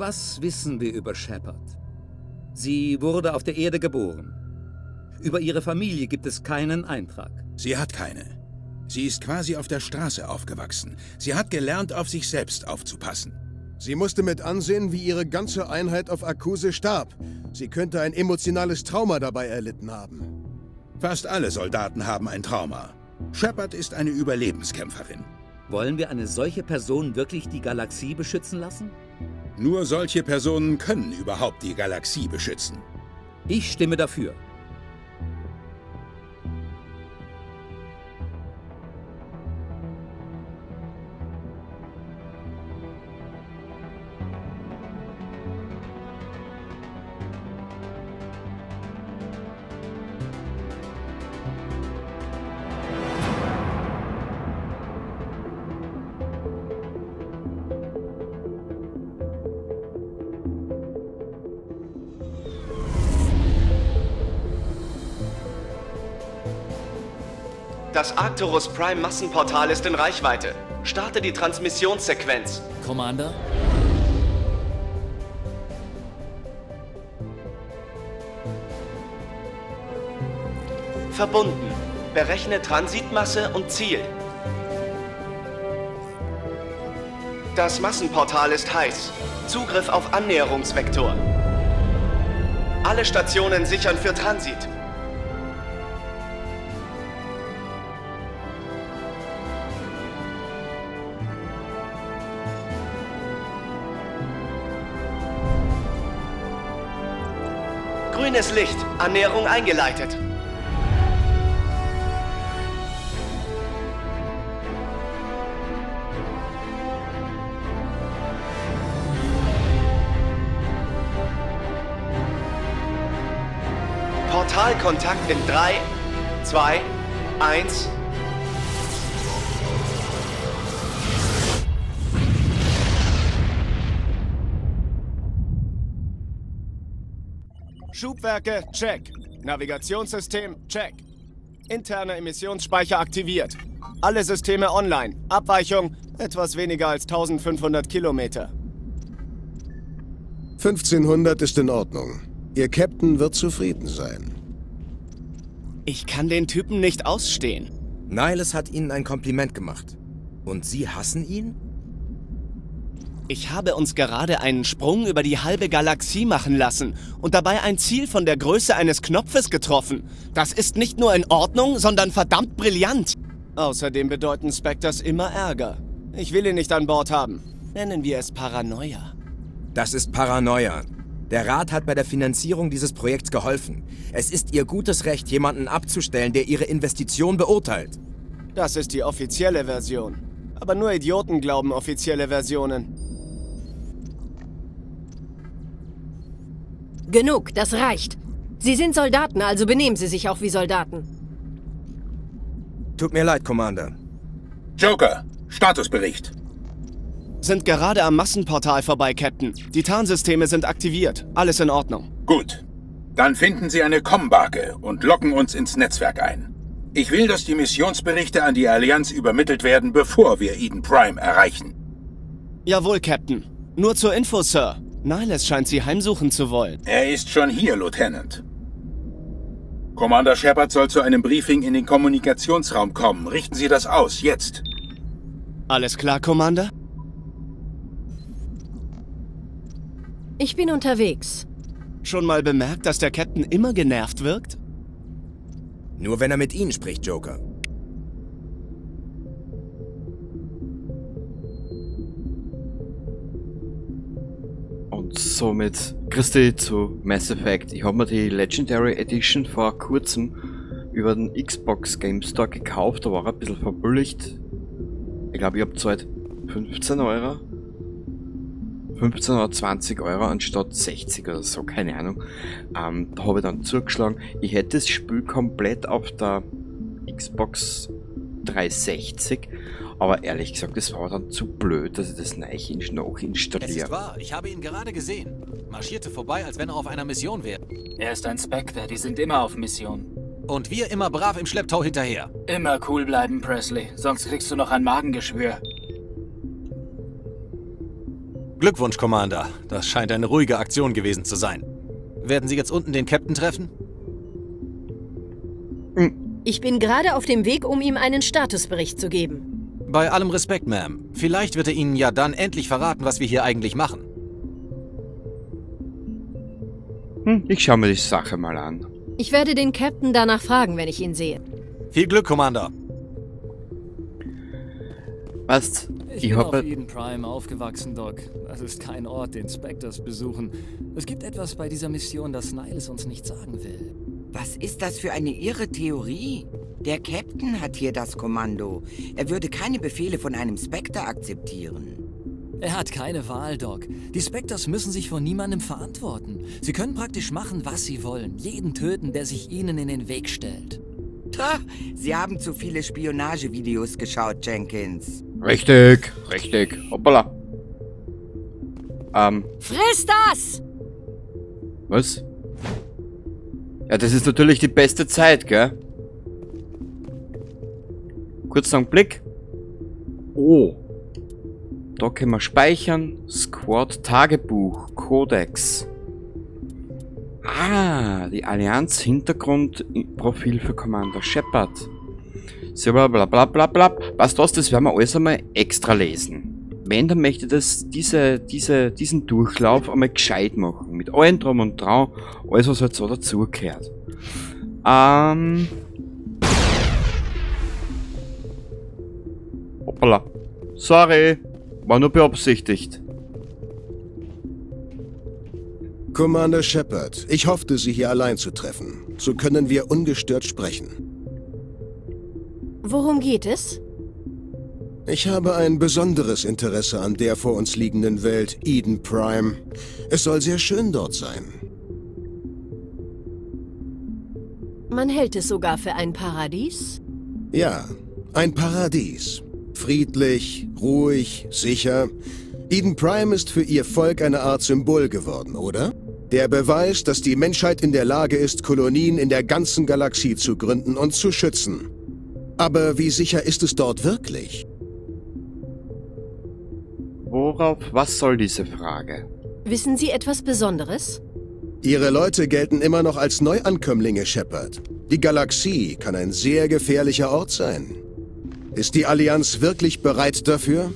Was wissen wir über Shepard? Sie wurde auf der Erde geboren. Über ihre Familie gibt es keinen Eintrag. Sie hat keine. Sie ist quasi auf der Straße aufgewachsen. Sie hat gelernt, auf sich selbst aufzupassen. Sie musste mit ansehen, wie ihre ganze Einheit auf Akuse starb. Sie könnte ein emotionales Trauma dabei erlitten haben. Fast alle Soldaten haben ein Trauma. Shepard ist eine Überlebenskämpferin. Wollen wir eine solche Person wirklich die Galaxie beschützen lassen? Nur solche Personen können überhaupt die Galaxie beschützen. Ich stimme dafür. Das Arcturus Prime Massenportal ist in Reichweite. Starte die Transmissionssequenz. Commander? Verbunden. Berechne Transitmasse und Ziel. Das Massenportal ist heiß. Zugriff auf Annäherungsvektor. Alle Stationen sichern für Transit. Grünes Licht. Annäherung eingeleitet. Portalkontakt in 3, 2, 1. Schubwerke, check. Navigationssystem, check. Interner Emissionsspeicher aktiviert. Alle Systeme online. Abweichung, etwas weniger als 1500 Kilometer. 1500 ist in Ordnung. Ihr Captain wird zufrieden sein. Ich kann den Typen nicht ausstehen. Nihlus hat Ihnen ein Kompliment gemacht. Und Sie hassen ihn? Ich habe uns gerade einen Sprung über die halbe Galaxie machen lassen und dabei ein Ziel von der Größe eines Knopfes getroffen. Das ist nicht nur in Ordnung, sondern verdammt brillant. Außerdem bedeuten Spectres immer Ärger. Ich will ihn nicht an Bord haben. Nennen wir es Paranoia. Das ist Paranoia. Der Rat hat bei der Finanzierung dieses Projekts geholfen. Es ist Ihr gutes Recht, jemanden abzustellen, der Ihre Investition beurteilt. Das ist die offizielle Version. Aber nur Idioten glauben offizielle Versionen. Genug, das reicht. Sie sind Soldaten, also benehmen Sie sich auch wie Soldaten. Tut mir leid, Commander. Joker, Statusbericht. Sind gerade am Massenportal vorbei, Captain. Die Tarnsysteme sind aktiviert. Alles in Ordnung. Gut. Dann finden Sie eine Kombake und locken uns ins Netzwerk ein. Ich will, dass die Missionsberichte an die Allianz übermittelt werden, bevor wir Eden Prime erreichen. Jawohl, Captain. Nur zur Info, Sir. Nihlus scheint Sie heimsuchen zu wollen. Er ist schon hier, Lieutenant. Commander Shepard soll zu einem Briefing in den Kommunikationsraum kommen. Richten Sie das aus, jetzt. Alles klar, Commander? Ich bin unterwegs. Schon mal bemerkt, dass der Captain immer genervt wirkt? Nur wenn er mit Ihnen spricht, Joker. Und somit Christi zu Mass Effect. Ich habe mir die Legendary Edition vor kurzem über den Xbox Game Store gekauft. Da war er ein bisschen verbilligt. Ich glaube, ich habe gezahlt 15 Euro. 15 oder 20 Euro anstatt 60 oder so, keine Ahnung. Da habe ich dann zugeschlagen. Ich hätte das Spiel komplett auf der Xbox 360, aber ehrlich gesagt, das war dann zu blöd, dass ich das neu nachinstalliere. Es ist wahr, ich habe ihn gerade gesehen. Marschierte vorbei, als wenn er auf einer Mission wäre. Er ist ein Spectre, die sind immer auf Mission. Und wir immer brav im Schlepptau hinterher. Immer cool bleiben, Presley, sonst kriegst du noch ein Magengeschwür. Glückwunsch, Commander. Das scheint eine ruhige Aktion gewesen zu sein. Werden Sie jetzt unten den Captain treffen? Ich bin gerade auf dem Weg, um ihm einen Statusbericht zu geben. Bei allem Respekt, Ma'am. Vielleicht wird er Ihnen ja dann endlich verraten, was wir hier eigentlich machen. Ich schaue mir die Sache mal an. Ich werde den Captain danach fragen, wenn ich ihn sehe. Viel Glück, Commander. Was? Ich bin auf Eden Prime aufgewachsen, Doc. Das ist kein Ort, den Spectres besuchen. Es gibt etwas bei dieser Mission, das Niles uns nicht sagen will. Was ist das für eine irre Theorie? Der Captain hat hier das Kommando. Er würde keine Befehle von einem Spectre akzeptieren. Er hat keine Wahl, Doc. Die Spectres müssen sich vor niemandem verantworten. Sie können praktisch machen, was sie wollen. Jeden töten, der sich ihnen in den Weg stellt. Tja, Sie haben zu viele Spionagevideos geschaut, Jenkins. Richtig, richtig. Hoppala. Friss das! Was? Ja, das ist natürlich die beste Zeit, gell? Kurz noch einen Blick. Oh. Da können wir speichern. Squad Tagebuch. Codex. Ah, die Allianz Hintergrundprofil für Commander Shepard. So, bla bla bla bla bla. Weißt du was, das werden wir alles einmal extra lesen. Wenn, dann möchte ich das, diesen Durchlauf einmal gescheit machen. Mit allem Drum und Dran, alles was halt so dazugehört. Hoppala. Sorry, war nur beabsichtigt. Commander Shepard, ich hoffte, Sie hier allein zu treffen. So können wir ungestört sprechen. Worum geht es? Ich habe ein besonderes Interesse an der vor uns liegenden Welt, Eden Prime. Es soll sehr schön dort sein. Man hält es sogar für ein Paradies? Ja, ein Paradies. Friedlich, ruhig, sicher. Eden Prime ist für ihr Volk eine Art Symbol geworden, oder? Der Beweis, dass die Menschheit in der Lage ist, Kolonien in der ganzen Galaxie zu gründen und zu schützen. Aber wie sicher ist es dort wirklich? Worauf, was soll diese Frage? Wissen Sie etwas Besonderes? Ihre Leute gelten immer noch als Neuankömmlinge, Shepard. Die Galaxie kann ein sehr gefährlicher Ort sein. Ist die Allianz wirklich bereit dafür?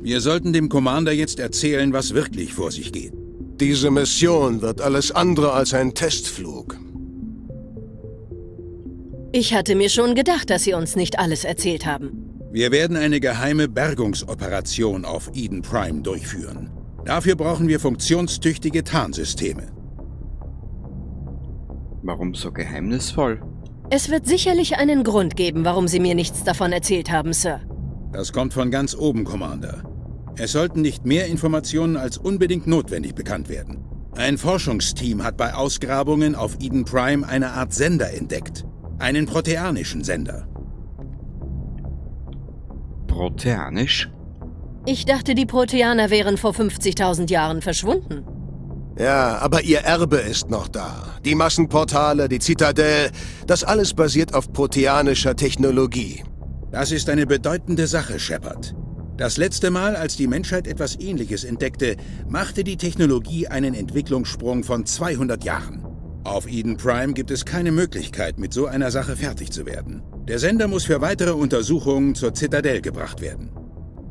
Wir sollten dem Commander jetzt erzählen, was wirklich vor sich geht. Diese Mission wird alles andere als ein Testflug. Ich hatte mir schon gedacht, dass Sie uns nicht alles erzählt haben. Wir werden eine geheime Bergungsoperation auf Eden Prime durchführen. Dafür brauchen wir funktionstüchtige Tarnsysteme. Warum so geheimnisvoll? Es wird sicherlich einen Grund geben, warum Sie mir nichts davon erzählt haben, Sir. Das kommt von ganz oben, Commander. Es sollten nicht mehr Informationen als unbedingt notwendig bekannt werden. Ein Forschungsteam hat bei Ausgrabungen auf Eden Prime eine Art Sender entdeckt. Einen proteanischen Sender. Proteanisch? Ich dachte, die Proteaner wären vor 50.000 Jahren verschwunden. Ja, aber ihr Erbe ist noch da. Die Massenportale, die Zitadelle, das alles basiert auf proteanischer Technologie. Das ist eine bedeutende Sache, Shepard. Das letzte Mal, als die Menschheit etwas Ähnliches entdeckte, machte die Technologie einen Entwicklungssprung von 200 Jahren. Auf Eden Prime gibt es keine Möglichkeit, mit so einer Sache fertig zu werden. Der Sender muss für weitere Untersuchungen zur Zitadelle gebracht werden.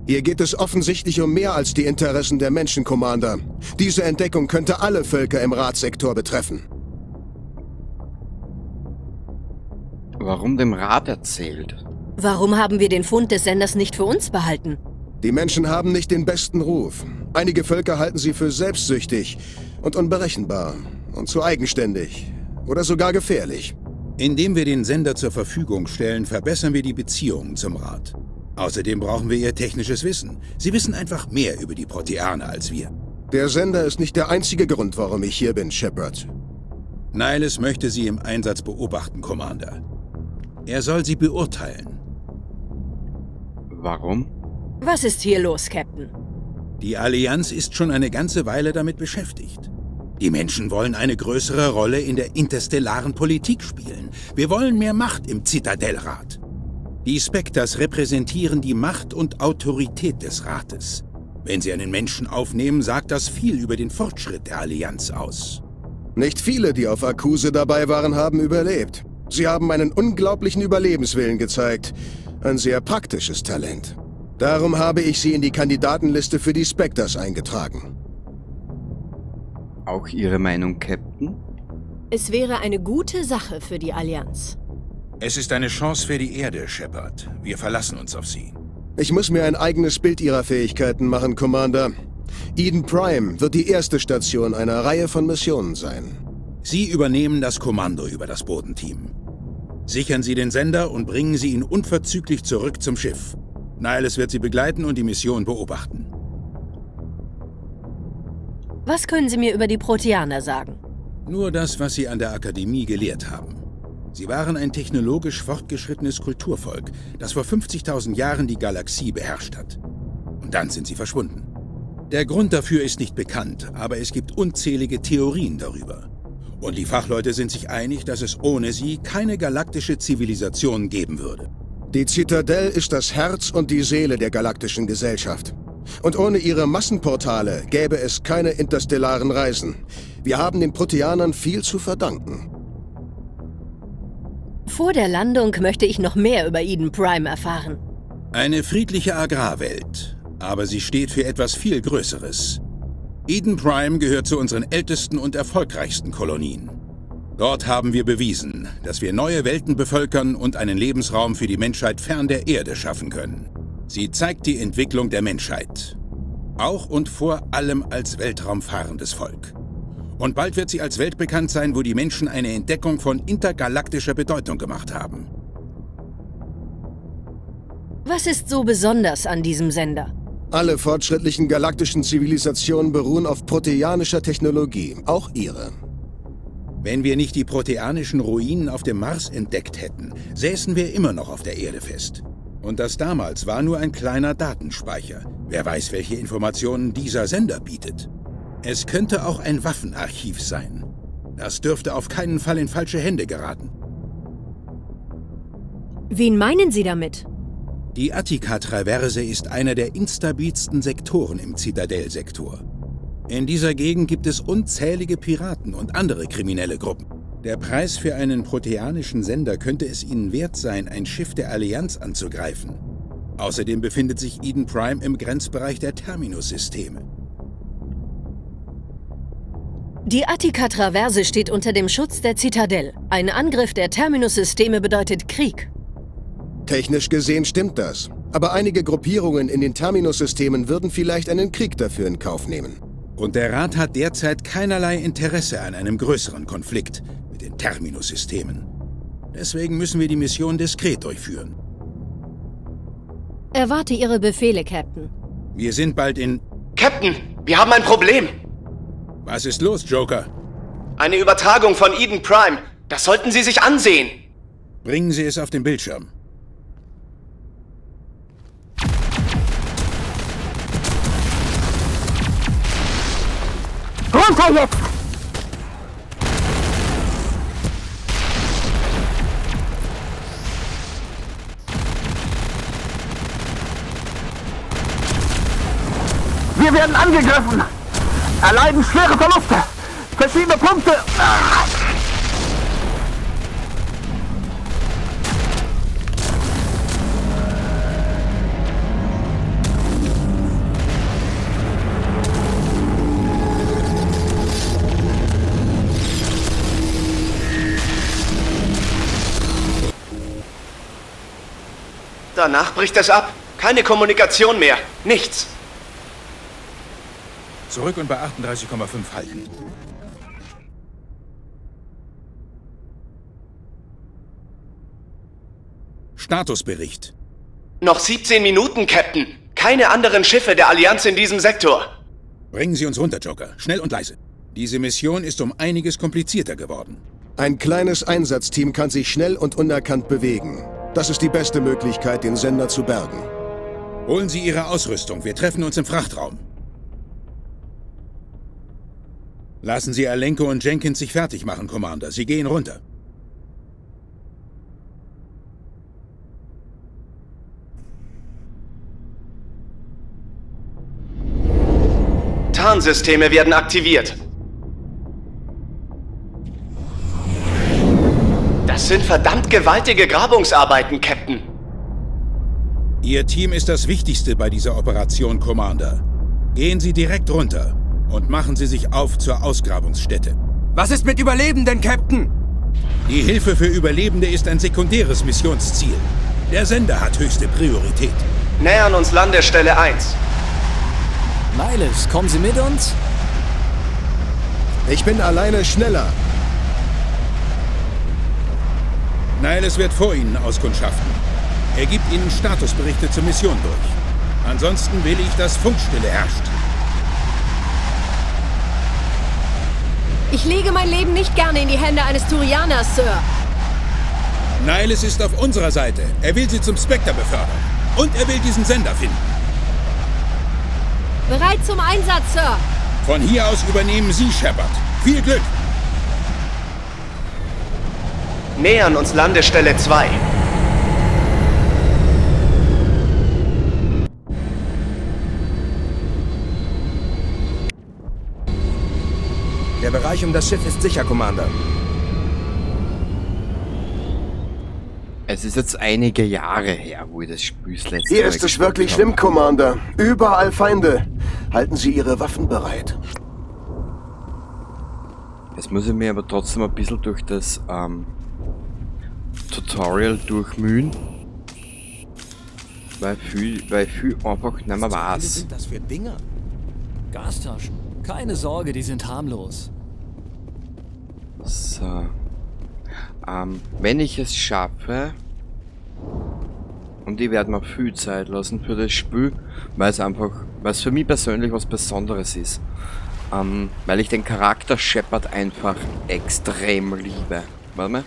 Hier geht es offensichtlich um mehr als die Interessen der Menschen, Commander. Diese Entdeckung könnte alle Völker im Ratssektor betreffen. Warum dem Rat erzählt? Warum haben wir den Fund des Senders nicht für uns behalten? Die Menschen haben nicht den besten Ruf. Einige Völker halten sie für selbstsüchtig und unberechenbar und zu eigenständig oder sogar gefährlich. Indem wir den Sender zur Verfügung stellen, verbessern wir die Beziehungen zum Rat. Außerdem brauchen wir ihr technisches Wissen. Sie wissen einfach mehr über die Proteaner als wir. Der Sender ist nicht der einzige Grund, warum ich hier bin, Shepard. Niles möchte Sie im Einsatz beobachten, Commander. Er soll Sie beurteilen. Warum? Was ist hier los, Captain? Die Allianz ist schon eine ganze Weile damit beschäftigt. Die Menschen wollen eine größere Rolle in der interstellaren Politik spielen. Wir wollen mehr Macht im Zitadellrat. Die Spectres repräsentieren die Macht und Autorität des Rates. Wenn sie einen Menschen aufnehmen, sagt das viel über den Fortschritt der Allianz aus. Nicht viele, die auf Akuse dabei waren, haben überlebt. Sie haben einen unglaublichen Überlebenswillen gezeigt. Ein sehr praktisches Talent. Darum habe ich sie in die Kandidatenliste für die Spectres eingetragen. Auch Ihre Meinung, Captain? Es wäre eine gute Sache für die Allianz. Es ist eine Chance für die Erde, Shepard. Wir verlassen uns auf Sie. Ich muss mir ein eigenes Bild Ihrer Fähigkeiten machen, Commander. Eden Prime wird die erste Station einer Reihe von Missionen sein. Sie übernehmen das Kommando über das Bodenteam. Sichern Sie den Sender und bringen Sie ihn unverzüglich zurück zum Schiff. Nihlus wird Sie begleiten und die Mission beobachten. Was können Sie mir über die Proteaner sagen? Nur das, was sie an der Akademie gelehrt haben. Sie waren ein technologisch fortgeschrittenes Kulturvolk, das vor 50.000 Jahren die Galaxie beherrscht hat. Und dann sind sie verschwunden. Der Grund dafür ist nicht bekannt, aber es gibt unzählige Theorien darüber. Und die Fachleute sind sich einig, dass es ohne sie keine galaktische Zivilisation geben würde. Die Zitadelle ist das Herz und die Seele der galaktischen Gesellschaft. Und ohne ihre Massenportale gäbe es keine interstellaren Reisen. Wir haben den Proteanern viel zu verdanken. Vor der Landung möchte ich noch mehr über Eden Prime erfahren. Eine friedliche Agrarwelt, aber sie steht für etwas viel Größeres. Eden Prime gehört zu unseren ältesten und erfolgreichsten Kolonien. Dort haben wir bewiesen, dass wir neue Welten bevölkern und einen Lebensraum für die Menschheit fern der Erde schaffen können. Sie zeigt die Entwicklung der Menschheit. Auch und vor allem als weltraumfahrendes Volk. Und bald wird sie als Welt bekannt sein, wo die Menschen eine Entdeckung von intergalaktischer Bedeutung gemacht haben. Was ist so besonders an diesem Sender? Alle fortschrittlichen galaktischen Zivilisationen beruhen auf proteanischer Technologie, auch ihre. Wenn wir nicht die proteanischen Ruinen auf dem Mars entdeckt hätten, säßen wir immer noch auf der Erde fest. Und das damals war nur ein kleiner Datenspeicher. Wer weiß, welche Informationen dieser Sender bietet. Es könnte auch ein Waffenarchiv sein. Das dürfte auf keinen Fall in falsche Hände geraten. Wen meinen Sie damit? Die Attika-Traverse ist einer der instabilsten Sektoren im Zitadellsektor. In dieser Gegend gibt es unzählige Piraten und andere kriminelle Gruppen. Der Preis für einen proteanischen Sender könnte es ihnen wert sein, ein Schiff der Allianz anzugreifen. Außerdem befindet sich Eden Prime im Grenzbereich der Terminus-Systeme. Die Attika-Traverse steht unter dem Schutz der Zitadelle. Ein Angriff der Terminus-Systeme bedeutet Krieg. Technisch gesehen stimmt das. Aber einige Gruppierungen in den Terminus-Systemen würden vielleicht einen Krieg dafür in Kauf nehmen. Und der Rat hat derzeit keinerlei Interesse an einem größeren Konflikt mit den Terminus-Systemen. Deswegen müssen wir die Mission diskret durchführen. Erwarte Ihre Befehle, Captain. Wir sind bald in... Captain, wir haben ein Problem! Was ist los, Joker? Eine Übertragung von Eden Prime. Das sollten Sie sich ansehen. Bringen Sie es auf den Bildschirm. Runter jetzt! Wir werden angegriffen! Erleiden schwere Verluste! Verschiedene Punkte! Ah! Danach bricht es ab. Keine Kommunikation mehr. Nichts. Zurück und bei 38,5 halten. Statusbericht. Noch 17 Minuten, Captain. Keine anderen Schiffe der Allianz in diesem Sektor. Bringen Sie uns runter, Joker. Schnell und leise. Diese Mission ist um einiges komplizierter geworden. Ein kleines Einsatzteam kann sich schnell und unerkannt bewegen. Das ist die beste Möglichkeit, den Sender zu bergen. Holen Sie Ihre Ausrüstung. Wir treffen uns im Frachtraum. Lassen Sie Alenko und Jenkins sich fertig machen, Commander. Sie gehen runter. Tarnsysteme werden aktiviert. Das sind verdammt gewaltige Grabungsarbeiten, Captain. Ihr Team ist das Wichtigste bei dieser Operation, Commander. Gehen Sie direkt runter und machen Sie sich auf zur Ausgrabungsstätte. Was ist mit Überlebenden, Captain? Die Hilfe für Überlebende ist ein sekundäres Missionsziel. Der Sender hat höchste Priorität. Nähern uns Landestelle 1. Nihlus, kommen Sie mit uns? Ich bin alleine schneller. Nihlus wird vor Ihnen auskundschaften. Er gibt Ihnen Statusberichte zur Mission durch. Ansonsten will ich, dass Funkstille herrscht. Ich lege mein Leben nicht gerne in die Hände eines Turianers, Sir. Nihlus ist auf unserer Seite. Er will Sie zum Spectre befördern. Und er will diesen Sender finden. Bereit zum Einsatz, Sir. Von hier aus übernehmen Sie, Shepard. Viel Glück! Nähern uns Landestelle 2. Der Bereich um das Schiff ist sicher, Commander. Es ist jetzt einige Jahre her, wo ich das Spiel das letzte Hier Mal ist es gespielt wirklich habe. schlimm, Commander. Überall Feinde. Halten Sie Ihre Waffen bereit. Jetzt muss ich mir aber trotzdem ein bisschen durch das Tutorial durchmühen. Weil viel einfach nicht mehr Was weiß. sind das für Dinger? Gastaschen. Keine Sorge, die sind harmlos. So. Wenn ich es schaffe, und ich werde mir viel Zeit lassen für das Spiel, weil es einfach, weil es für mich persönlich was Besonderes ist. Weil ich den Charakter Shepard einfach extrem liebe. Warte mal.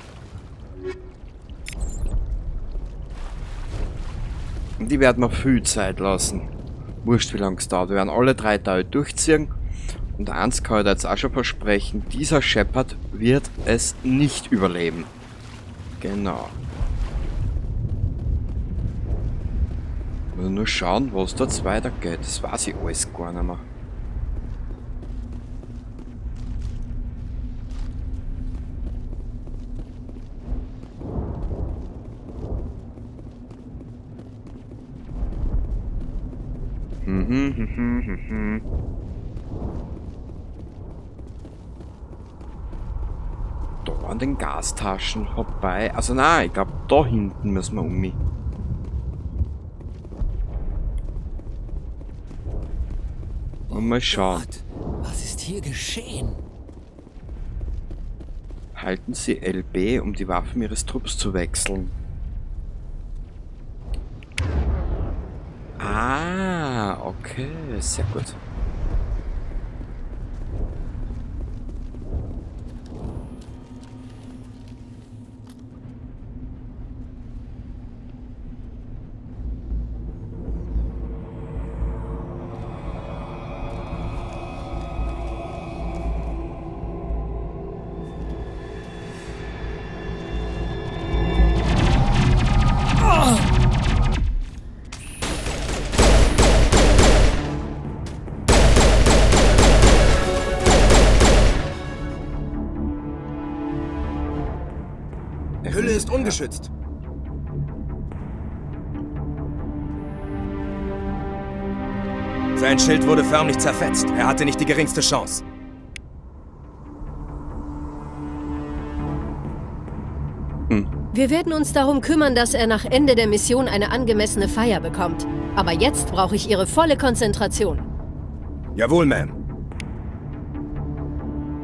Und ich werde mir viel Zeit lassen. Wurscht, wie lange es dauert. Wir werden alle 3 Teile durchziehen. Und eins kann ich da jetzt auch schon versprechen, dieser Shepard wird es nicht überleben. Genau. Muss nur schauen, was da jetzt weitergeht. Das weiß ich alles gar nicht mehr. Da an den Gastaschen vorbei. Also nein, ich glaub, da hinten müssen wir um mich. Und mal schauen. Gott, was ist hier geschehen? Halten Sie LB, um die Waffen Ihres Trupps zu wechseln. Ah, okay, sehr gut. Hülle ist ungeschützt. Sein Schild wurde förmlich zerfetzt. Er hatte nicht die geringste Chance. Wir werden uns darum kümmern, dass er nach Ende der Mission eine angemessene Feier bekommt. Aber jetzt brauche ich Ihre volle Konzentration. Jawohl, Ma'am.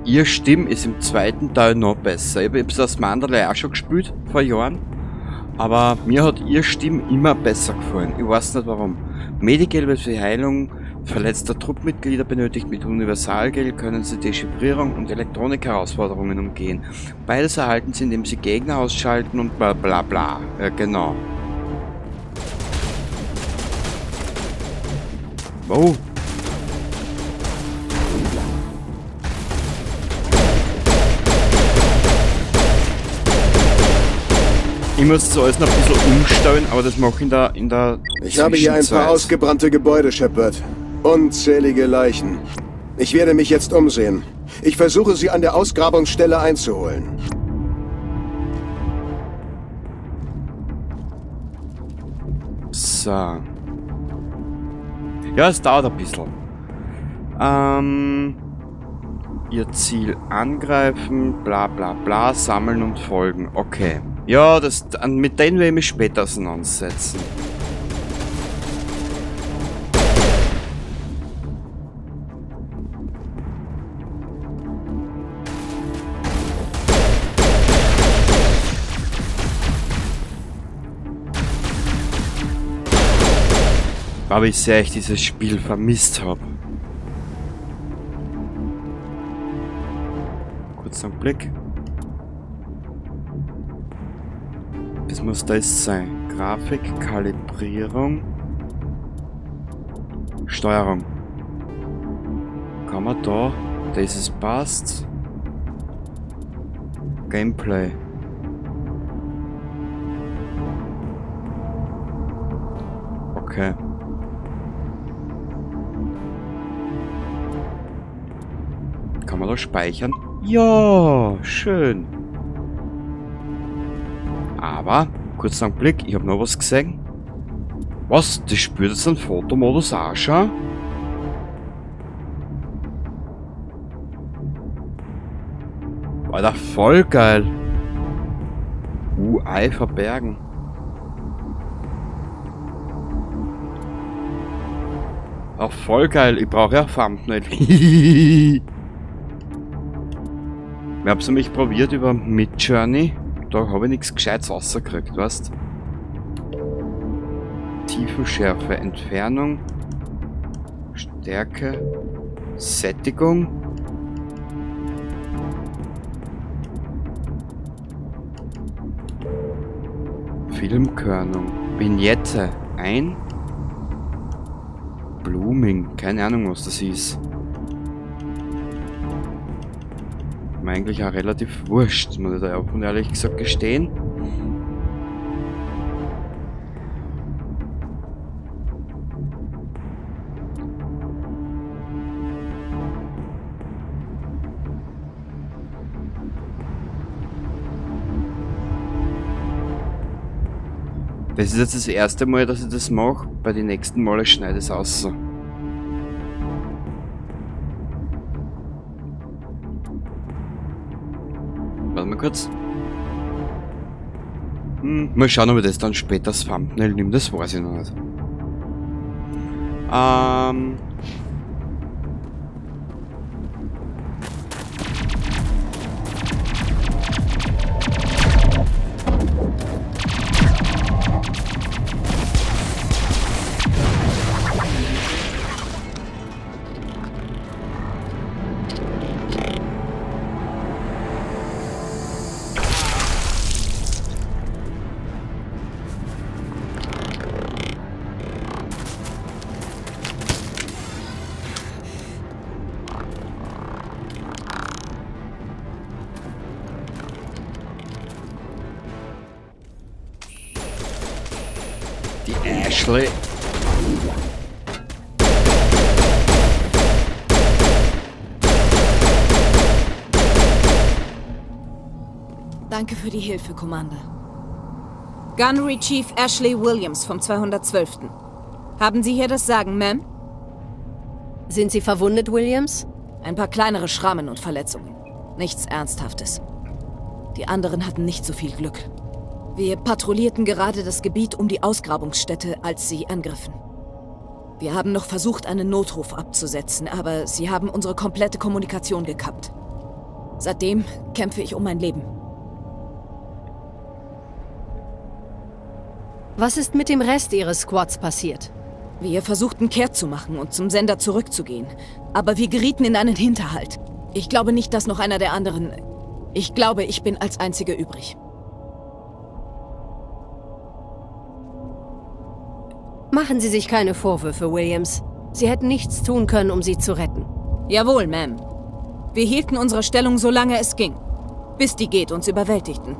Ihr Stimm ist im zweiten Teil noch besser. Ich hab's das Mandalay auch schon gespielt, vor Jahren. Aber mir hat ihr Stimm immer besser gefallen. Ich weiß nicht warum. Medigel wird für die Heilung verletzter Truppmitglieder benötigt. Mit Universalgel können sie Dechiffrierung und Elektronik-Herausforderungen umgehen. Beides erhalten sie, indem sie Gegner ausschalten und bla bla bla. Ja, genau. Wow. Ich muss das alles noch ein bisschen umstellen, aber das mache ich in der Ich habe hier ein paar Zwischenzeit. ausgebrannte Gebäude, Shepard. Unzählige Leichen. Ich werde mich jetzt umsehen. Ich versuche, sie an der Ausgrabungsstelle einzuholen. So. Ja, es dauert ein bisschen. Ihr Ziel angreifen, bla bla bla, sammeln und folgen. Okay. Ja, das, mit denen werde ich mich später auseinandersetzen. Aber ich sehr ich dieses Spiel vermisst habe. Kurz einen Blick. Das muss das sein. Grafik, Kalibrierung, Steuerung. Kann man da? Das ist passt. Gameplay. Okay. Kann man das speichern? Ja, schön. Aber, kurz einen Blick, ich habe noch was gesehen. Was? Das spürt jetzt einen Fotomodus auch schon? Alter, voll geil. UI verbergen. Auch voll geil, ich brauche ja Thumbnail. Ich hab's nämlich probiert über Midjourney. Da habe ich nichts Gescheites rausgekriegt, weißt? Tiefenschärfe, Entfernung, Stärke, Sättigung. Filmkörnung, Vignette, ein. Blooming, keine Ahnung, was das ist. Mir eigentlich auch relativ wurscht, muss ich da auch ehrlich gesagt gestehen. Das ist jetzt das erste Mal, dass ich das mache. Bei den nächsten Male schneide ich es aus. Warte mal kurz. Mal schauen, ob ich das dann später das Thumbnail nehme. Das weiß ich noch nicht. Ashley. Danke für die Hilfe, Commander. Gunnery Chief Ashley Williams vom 212. Haben Sie hier das Sagen, Ma'am? Sind Sie verwundet, Williams? Ein paar kleinere Schrammen und Verletzungen. Nichts Ernsthaftes. Die anderen hatten nicht so viel Glück. Wir patrouillierten gerade das Gebiet um die Ausgrabungsstätte, als sie angriffen. Wir haben noch versucht, einen Notruf abzusetzen, aber sie haben unsere komplette Kommunikation gekappt. Seitdem kämpfe ich um mein Leben. Was ist mit dem Rest Ihres Squads passiert? Wir versuchten kehrt zu machen und zum Sender zurückzugehen. Aber wir gerieten in einen Hinterhalt. Ich glaube nicht, dass noch einer der anderen... Ich glaube, ich bin als Einzige übrig. Machen Sie sich keine Vorwürfe, Williams. Sie hätten nichts tun können, um sie zu retten. Jawohl, Ma'am. Wir hielten unsere Stellung, solange es ging. Bis die Geth uns überwältigten.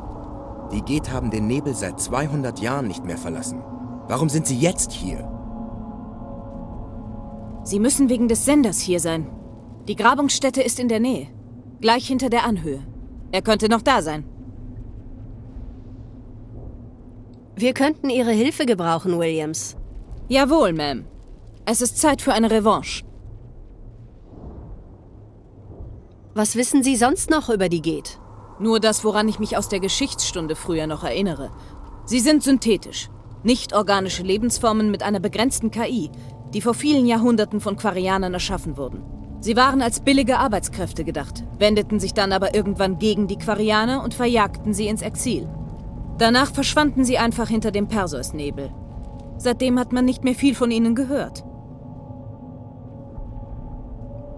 Die Geth haben den Nebel seit 200 Jahren nicht mehr verlassen. Warum sind sie jetzt hier? Sie müssen wegen des Senders hier sein. Die Grabungsstätte ist in der Nähe. Gleich hinter der Anhöhe. Er könnte noch da sein. Wir könnten Ihre Hilfe gebrauchen, Williams. Jawohl, Ma'am. Es ist Zeit für eine Revanche. Was wissen Sie sonst noch über die Geth? Nur das, woran ich mich aus der Geschichtsstunde früher noch erinnere. Sie sind synthetisch. Nicht organische Lebensformen mit einer begrenzten KI, die vor vielen Jahrhunderten von Quarianern erschaffen wurden. Sie waren als billige Arbeitskräfte gedacht, wendeten sich dann aber irgendwann gegen die Quarianer und verjagten sie ins Exil. Danach verschwanden sie einfach hinter dem Perseus-Nebel. Seitdem hat man nicht mehr viel von ihnen gehört.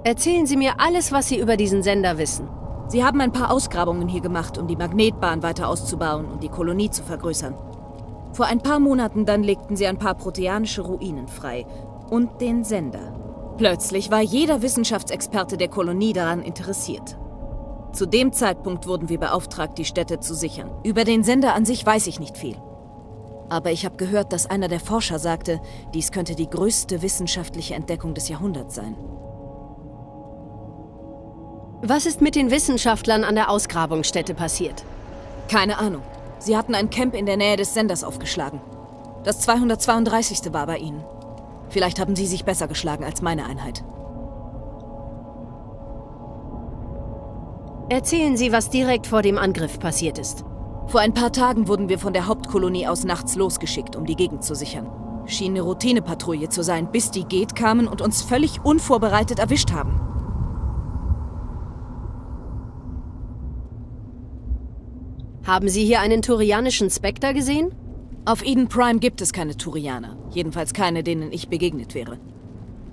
Erzählen Sie mir alles, was Sie über diesen Sender wissen. Sie haben ein paar Ausgrabungen hier gemacht, um die Magnetbahn weiter auszubauen und die Kolonie zu vergrößern. Vor ein paar Monaten dann legten sie ein paar proteanische Ruinen frei und den Sender. Plötzlich war jeder Wissenschaftsexperte der Kolonie daran interessiert. Zu dem Zeitpunkt wurden wir beauftragt, die Stätte zu sichern. Über den Sender an sich weiß ich nicht viel. Aber ich habe gehört, dass einer der Forscher sagte, dies könnte die größte wissenschaftliche Entdeckung des Jahrhunderts sein. Was ist mit den Wissenschaftlern an der Ausgrabungsstätte passiert? Keine Ahnung. Sie hatten ein Camp in der Nähe des Senders aufgeschlagen. Das 232. war bei ihnen. Vielleicht haben sie sich besser geschlagen als meine Einheit. Erzählen Sie, was direkt vor dem Angriff passiert ist. Vor ein paar Tagen wurden wir von der Hauptkolonie aus nachts losgeschickt, um die Gegend zu sichern. Schien eine Routinepatrouille zu sein, bis die Geth kamen und uns völlig unvorbereitet erwischt haben. Haben Sie hier einen turianischen Spectre gesehen? Auf Eden Prime gibt es keine Turianer. Jedenfalls keine, denen ich begegnet wäre.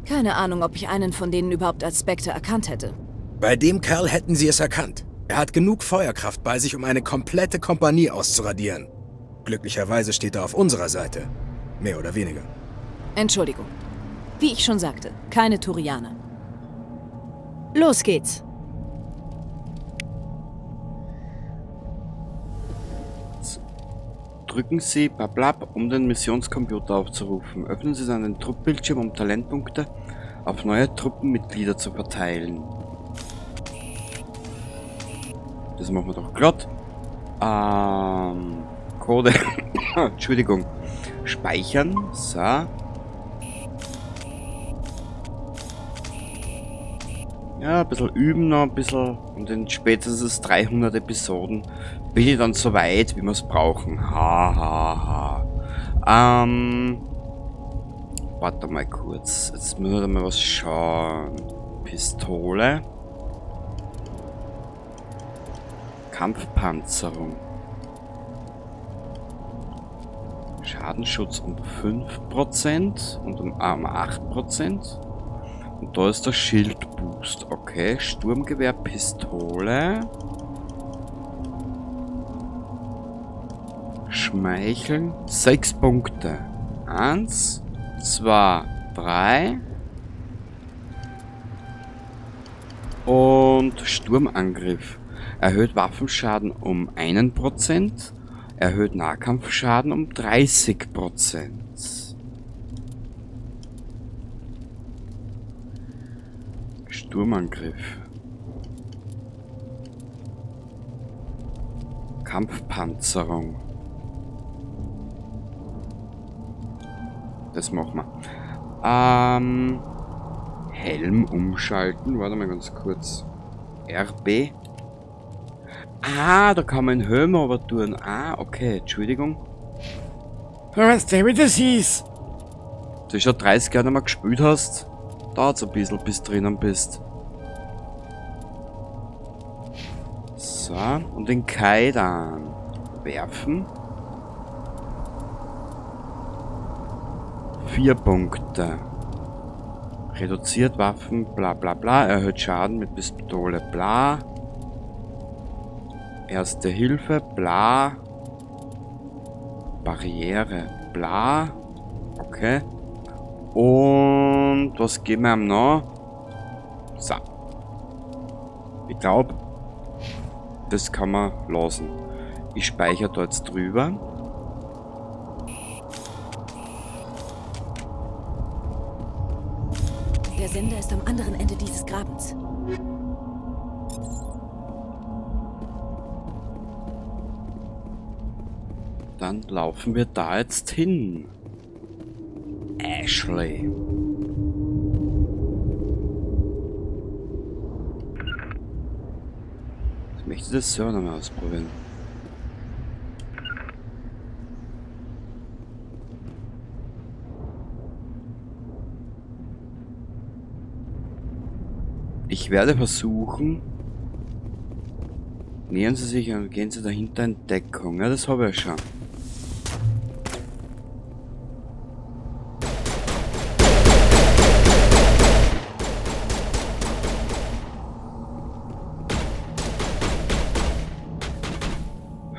Keine Ahnung, ob ich einen von denen überhaupt als Spectre erkannt hätte. Bei dem Kerl hätten sie es erkannt. Er hat genug Feuerkraft bei sich, um eine komplette Kompanie auszuradieren. Glücklicherweise steht er auf unserer Seite. Mehr oder weniger. Entschuldigung. Wie ich schon sagte, keine Turianer. Los geht's. Drücken Sie Bablab, um den Missionscomputer aufzurufen. Öffnen Sie dann den Truppbildschirm, um Talentpunkte auf neue Truppenmitglieder zu verteilen. Das machen wir doch glatt. Code. Entschuldigung. Speichern. So. Ja, ein bisschen üben noch, ein bisschen. Und in spätestens 300 Episoden bin ich dann so weit, wie wir es brauchen. Ha, ha, ha. Warte mal kurz. Jetzt müssen wir mal was schauen. Pistole. Kampfpanzerung. Schadensschutz um 5% und um 8%. Und da ist der Schildboost. Okay, Sturmgewehr, Pistole. Schmeicheln. 6 Punkte. 1, 2, 3. Und Sturmangriff. Erhöht Waffenschaden um 1%. Erhöht Nahkampfschaden um 30%. Sturmangriff. Kampfpanzerung. Das machen wir. Helm umschalten. Warte mal ganz kurz. RB. Ah, da kann man Helm aber tun. Ah, okay, Entschuldigung. Weißt du, wie das ist? Du schon 30 Jahre nicht mehr gespielt hast, dauert's ein bisschen, bis du drinnen bist. So, und den Kai dann werfen. 4 Punkte. Reduziert Waffen, bla bla bla. Erhöht Schaden mit Pistole, bla. Erste Hilfe, bla. Barriere, bla. Okay. Und was geben wir ihm noch? So. Ich glaube, das kann man lassen. Ich speichere da jetzt drüber. Der Der Sender ist am anderen Ende dieses Grabens. Dann laufen wir da jetzt hin. Ashley. Ich möchte das so nochmal ausprobieren. Ich werde versuchen. Nähern Sie sich und gehen Sie dahinter in Deckung. Ja, das habe ich ja schon.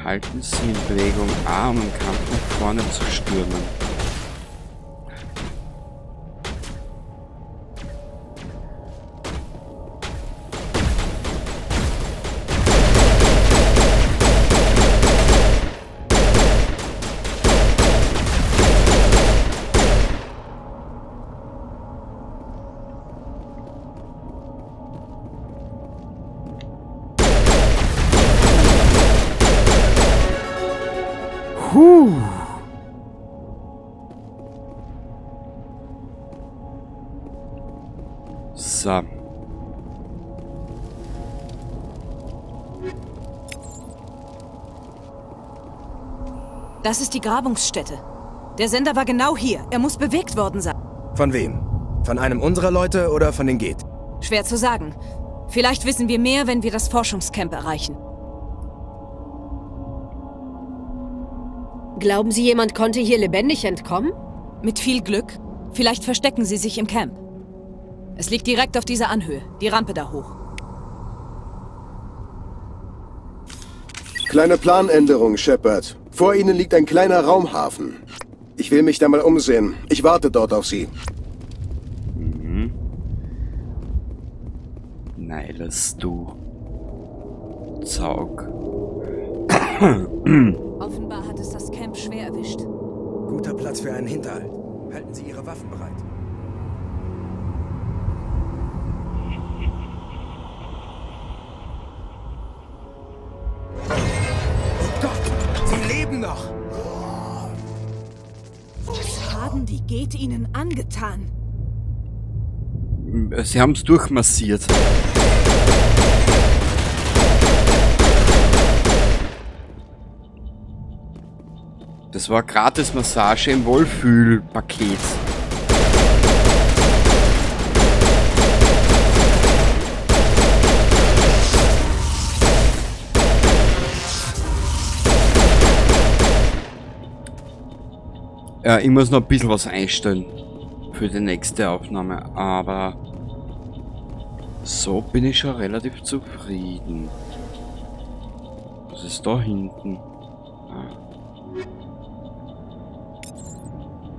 Halten Sie in Bewegung A, um im Kampf nach vorne zu stürmen. So. Das ist die Grabungsstätte. Der Sender war genau hier. Er muss bewegt worden sein. Von wem? Von einem unserer Leute oder von den Geth? Schwer zu sagen. Vielleicht wissen wir mehr, wenn wir das Forschungscamp erreichen. Glauben Sie, jemand konnte hier lebendig entkommen? Mit viel Glück. Vielleicht verstecken sie sich im Camp. Es liegt direkt auf dieser Anhöhe, die Rampe da hoch. Kleine Planänderung, Shepard. Vor Ihnen liegt ein kleiner Raumhafen. Ich will mich da mal umsehen. Ich warte dort auf Sie. Mhm. Niles, du Zaug. Offenbar hat es das Camp schwer erwischt. Guter Platz für einen Hinterhalt. Halten Sie Ihre Waffen bereit. Oh Gott! Sie leben noch! Was haben die Geth ihnen angetan? Sie haben es durchmassiert. Das war gratis Massage im Wohlfühlpaket. Ja, ich muss noch ein bisschen was einstellen für die nächste Aufnahme, aber so bin ich schon relativ zufrieden. Was ist da hinten? Ah.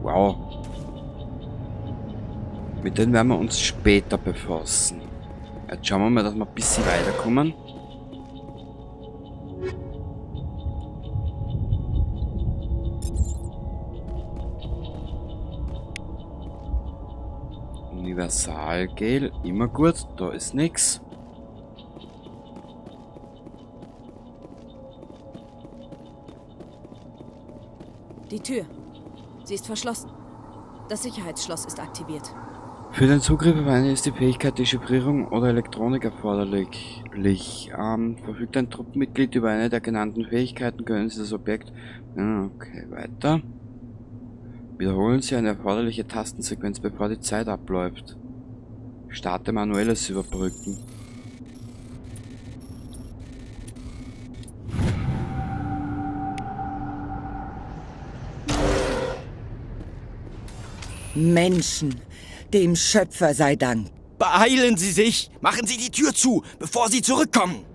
Wow. Mit denen werden wir uns später befassen. Jetzt schauen wir mal, dass wir ein bisschen weiterkommen. Universalgel, immer gut, da ist nichts. Die Tür. Sie ist verschlossen. Das Sicherheitsschloss ist aktiviert. Für den Zugriff auf eine ist die Fähigkeit Dechiffrierung oder Elektronik erforderlich. Verfügt ein Truppenmitglied über eine der genannten Fähigkeiten, können Sie das Objekt... Okay, weiter. Wiederholen Sie eine erforderliche Tastensequenz, bevor die Zeit abläuft. Starte manuelles Überbrücken. Menschen, dem Schöpfer sei Dank. Beeilen Sie sich! Machen Sie die Tür zu, bevor Sie zurückkommen!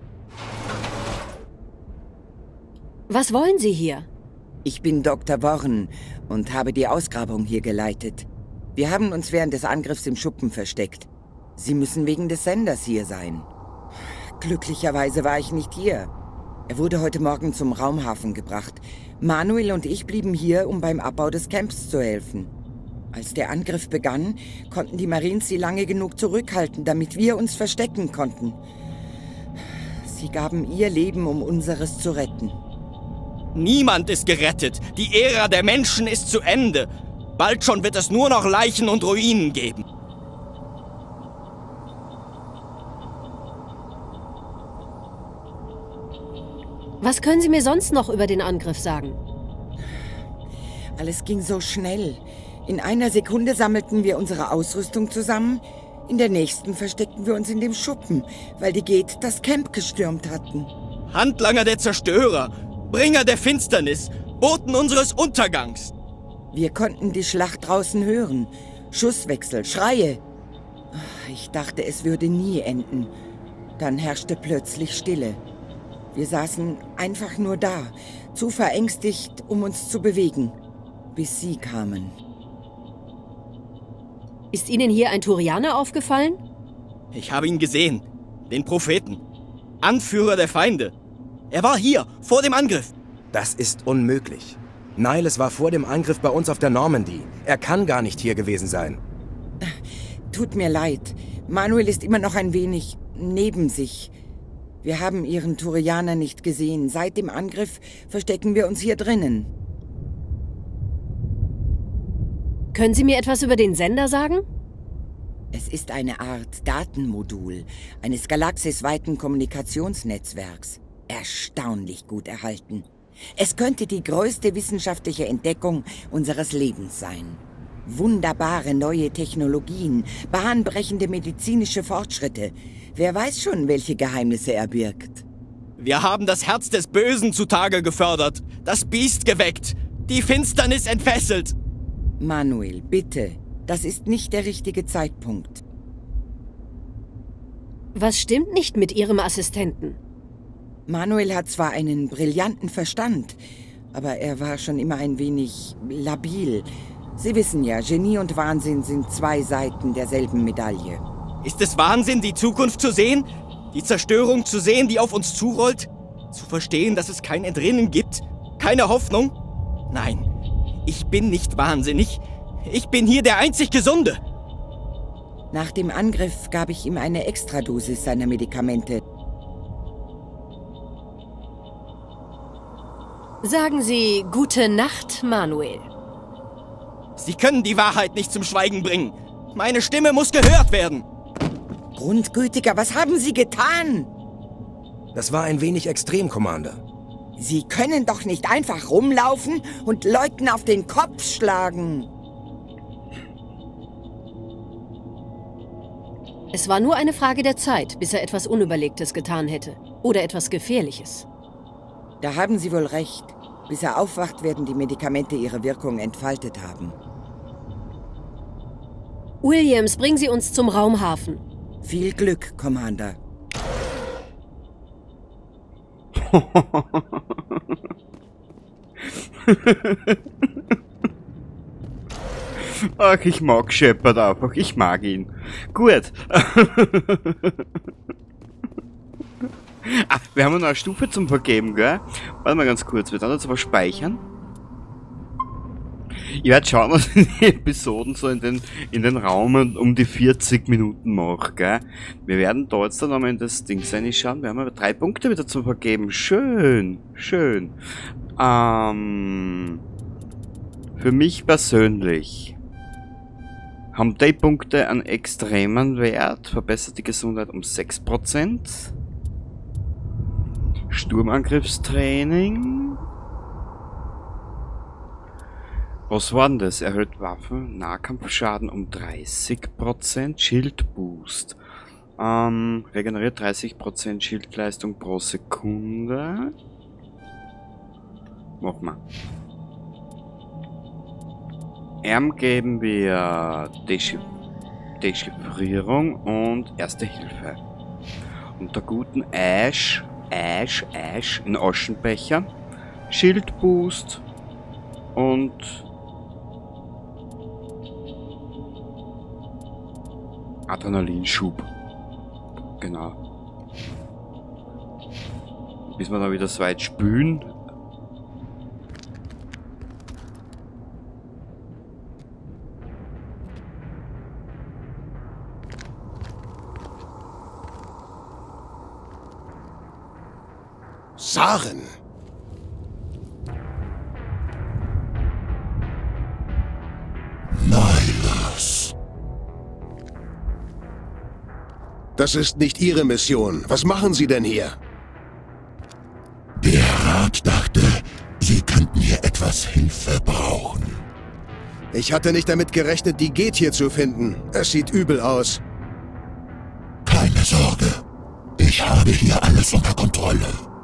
Was wollen Sie hier? Ich bin Dr. Warren und habe die Ausgrabung hier geleitet. Wir haben uns während des Angriffs im Schuppen versteckt. Sie müssen wegen des Senders hier sein. Glücklicherweise war ich nicht hier. Er wurde heute Morgen zum Raumhafen gebracht. Manuel und ich blieben hier, um beim Abbau des Camps zu helfen. Als der Angriff begann, konnten die Marines sie lange genug zurückhalten, damit wir uns verstecken konnten. Sie gaben ihr Leben, um unseres zu retten. Niemand ist gerettet. Die Ära der Menschen ist zu Ende. Bald schon wird es nur noch Leichen und Ruinen geben. Was können Sie mir sonst noch über den Angriff sagen? Alles ging so schnell. In einer Sekunde sammelten wir unsere Ausrüstung zusammen. In der nächsten versteckten wir uns in dem Schuppen, weil die Geth das Camp gestürmt hatten. Handlanger der Zerstörer, Bringer der Finsternis, Boten unseres Untergangs. Wir konnten die Schlacht draußen hören. Schusswechsel, Schreie. Ich dachte, es würde nie enden. Dann herrschte plötzlich Stille. Wir saßen einfach nur da, zu verängstigt, um uns zu bewegen, bis sie kamen. Ist Ihnen hier ein Turianer aufgefallen? Ich habe ihn gesehen, den Propheten, Anführer der Feinde. Er war hier, vor dem Angriff. Das ist unmöglich. Nihlus war vor dem Angriff bei uns auf der Normandy. Er kann gar nicht hier gewesen sein. Tut mir leid. Manuel ist immer noch ein wenig neben sich. Wir haben Ihren Turianer nicht gesehen. Seit dem Angriff verstecken wir uns hier drinnen. Können Sie mir etwas über den Sender sagen? Es ist eine Art Datenmodul eines galaxisweiten Kommunikationsnetzwerks. Erstaunlich gut erhalten. Es könnte die größte wissenschaftliche Entdeckung unseres Lebens sein. Wunderbare neue Technologien, bahnbrechende medizinische Fortschritte. Wer weiß schon, welche Geheimnisse er birgt. Wir haben das Herz des Bösen zutage gefördert, das Biest geweckt, die Finsternis entfesselt. Manuel, bitte. Das ist nicht der richtige Zeitpunkt. Was stimmt nicht mit Ihrem Assistenten? Manuel hat zwar einen brillanten Verstand, aber er war schon immer ein wenig labil. Sie wissen ja, Genie und Wahnsinn sind zwei Seiten derselben Medaille. Ist es Wahnsinn, die Zukunft zu sehen? Die Zerstörung zu sehen, die auf uns zurollt? Zu verstehen, dass es kein Entrinnen gibt? Keine Hoffnung? Nein, ich bin nicht wahnsinnig. Ich bin hier der einzig Gesunde. Nach dem Angriff gab ich ihm eine Extradosis seiner Medikamente. Sagen Sie gute Nacht, Manuel. Sie können die Wahrheit nicht zum Schweigen bringen. Meine Stimme muss gehört werden. Grundgütiger, was haben Sie getan? Das war ein wenig extrem, Commander. Sie können doch nicht einfach rumlaufen und Leuten auf den Kopf schlagen. Es war nur eine Frage der Zeit, bis er etwas Unüberlegtes getan hätte. Oder etwas Gefährliches. Da haben Sie wohl recht. Bis er aufwacht, werden die Medikamente ihre Wirkung entfaltet haben. Williams, bringen Sie uns zum Raumhafen. Viel Glück, Commander. Ach, ich mag Shepard einfach. Ich mag ihn. Gut. Ah, wir haben noch eine Stufe zum Vergeben, gell? Warte mal ganz kurz. Wir werden jetzt aber speichern. Ich werde schauen, was in den Episoden so in den Raum um die 40 Minuten mache, gell? Wir werden da jetzt dann nochmal in das Ding reinschauen. Wir haben aber 3 Punkte wieder zum Vergeben. Schön, schön. Für mich persönlich haben die Punkte einen extremen Wert. Verbessert die Gesundheit um 6%. Sturmangriffstraining. Was war denn das? Erhöht Waffen, Nahkampfschaden um 30%, Schildboost. Regeneriert 30% Schildleistung pro Sekunde. Mach mal. Arm geben wir Dechiffrierung und Erste Hilfe. Und der guten Ash in Aschenbecher. Schildboost und Adrenalinschub. Genau. Bis wir dann wieder so weit spülen. Saren? Nihilus. Das ist nicht Ihre Mission. Was machen Sie denn hier? Der Rat dachte, Sie könnten hier etwas Hilfe brauchen. Ich hatte nicht damit gerechnet, die Geth hier zu finden. Es sieht übel aus. Keine Sorge. Ich habe hier alles unter Kontrolle.